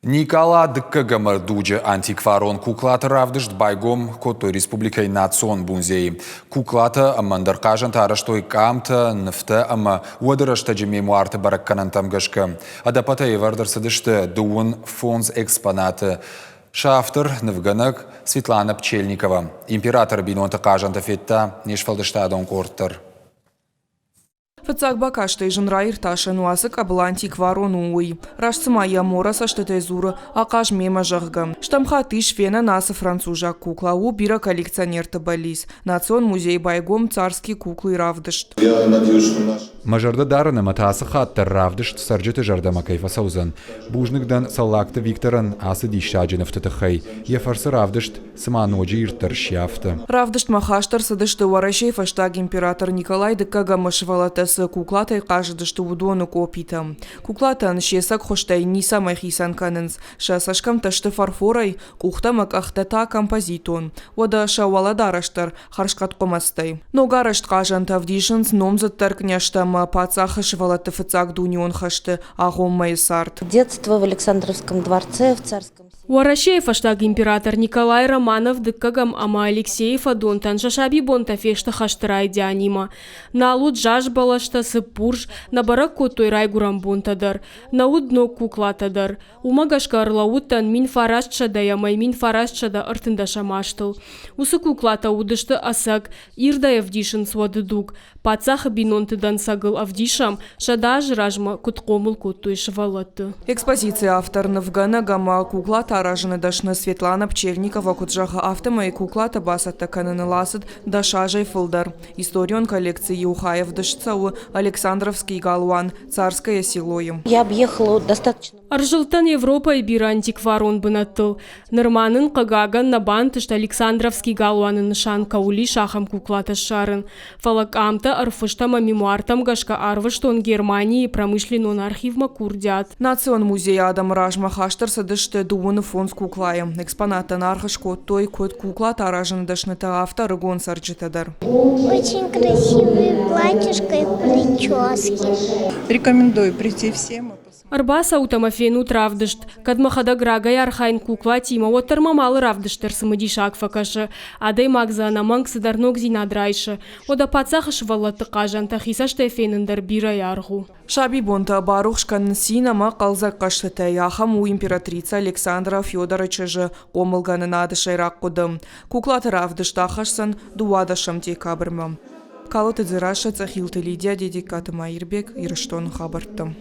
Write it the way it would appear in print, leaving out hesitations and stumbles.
Никъала дыккӕгӕмы дуджы антикварон куклаты равдыст байгом кодтой республикӕйы национ музейы. Куклатӕ ӕмӕ ӕндӕр хъазӕнтӕ арӕзтой къамтӕ, нывтӕ ӕмӕ уӕды рӕстӕджы мемуарты бӕрӕггӕнӕнтӕм гӕсгӕ. Ӕдӕппӕтӕй ӕвӕрд ӕрцыдысты 35 экспонаты. Сӕ автор, нывгӕнӕг Светлана Пчельникова. Императоры бинонты хъазӕнтӕ федта не сфӕлдыстадон къорд дӕр. Фыццаг бакастӕй зын раиртасӕн у ацы къӕбыла антикварон у, уый. Раст цыма йӕ морӕ цӕстытӕй дзуры, ахъаз мемӕ, зӕгъгӕ. Стӕм хатт ис фенӕн ацы французаг кукла, у бирӕ коллекционерты бӕллиц. Национ музейы байгом Царские куклы равдыст. Мӕ зӕрдӕ дарын ӕмӕ та ацы хатт дӕр равдыст цӕрджыты зӕрдӕмӕ кӕй фӕцӕудзӕн. Бузныг дӕн Цӕллагты Викторӕн ацы диссаджы нывты тыххӕй. Йӕ фӕрцы равдыст цыма ноджы ирддӕр сси, афтӕ. Равдыстмӕ хаст ӕрцыдысты Уӕрӕсейы фӕстаг император Николай Дыккӕгӕмы сывӕллӕттӕ цы куклатӕй хъазыдысты, уыдоны къопитӕ. Куклатӕн се цӕг хуызтӕй ницӕмӕй хицӕн кӕнынц, сӕ цӕсгӕмттӕ сты фарфорӕй, къухтӕ ӕмӕ къӕхтӕ та композитон. Уӕдӕ сӕ уӕлӕдарӕс дӕр хӕрзхъӕд хъуымӕцтӕй. Ногарӕзт хъазӕнтӕ ӕвдисынц номдзыддӕр кънйӕзтӕ ӕмӕ паддзахы сывӕллӕтты фыццаг дунеон хӕсты агъоммӕйы цард. Детство в Александровском дворце в Царском Уӕрӕсейы фӕстаг император Николай Романов дыккӕгӕм ӕмӕ Алексейы фӕдонтӕн сӕ сабибонтӕ фесты хӕсты райдианимӕ. Нал уыд заз бӕлӕстӕ, цыппурс, нӕ бӕрӕг кодтой райгуырӕн бонтӕ дӕр, нӕ уыд ног куклатӕ дӕр. Уымӕ гӕсгӕ ӕрлӕууыдтӕн 1900 ӕмӕ 1913 азтыл. Уыцы куклатӕ уыдысты ӕцӕг, ирдӕй ӕвдисынц уӕды дуг, Паддзахы бинонты дӕнцӕгыл ӕвдисӕм, 100 азы размӕ куыд хъомыл кодтой сывӕллӕтты. Экспозицийы автор, нывгӕнӕг ӕмӕ куклатӕ аразыны дӕсны Светлана Пчельникова куыд зӕгъы, афтӕмӕй куклатӕ бацӕттӕ кӕныныл ацыд 10 азӕй фылдӕр. Историон коллекцийы иу хай ӕвдыст цӕуы Александровский галуан Царское селойы. Я объехала достаточно Ӕрзылдтӕн Европӕйы бирӕ антикварон бынӕттыл. Нырма нын, хъыгагӕн, нӕ бантыст Александровский галуаны нысан кӕуыл ис, ахӕм куклатӕ ссарын. Фӕлӕ къамтӕ, ӕрфыст ӕмӕ мемуартӕм гӕсгӕ арвыстон Германийы промышленнон архивмӕ курдиат. Национ музейы адӕмы размӕ хаст ӕрцыдысты 35 куклайы. Экспонаттӕн аргъ скодтой, куыд куклатӕ аразыны дӕснытӕ, афтӕ ӕрыгон цӕрджытӕ дӕр. Очень красивые платьишко и прически. Рекомендую прийти всем. Ӕрбацӕут ӕмӕ фенут равдыст. Кӕд мӕхӕдӕг рагӕй архайын куклатимӕ, уӕддӕр мӕм алы равдыст дӕр цымыдисаг фӕкӕсы. Адӕймаг дзы ӕнӕмӕнг цыдӕр ногдзинад райсы. Уӕдӕ паддзахы сывӕллӕтты хъазӕнтӕ хи цӕстӕй фенын дӕр бирӕ аргъ у. Сабибонтӕ барухс кӕнын цин ӕмӕ хъӕлдзӕг хъӕзтытӕй ахӕм у императрицӕ Александра Федоры чызджы хъомылгӕнынады сӕйраг хъуыды. Куклаты равдыст ахӕсдзӕн 12 декабрмӕ. Калоты Дзерассӕ, Цъӕхилты Лидия, Дедегкаты Маирбег, Ирыстоны хабӕрттӕ.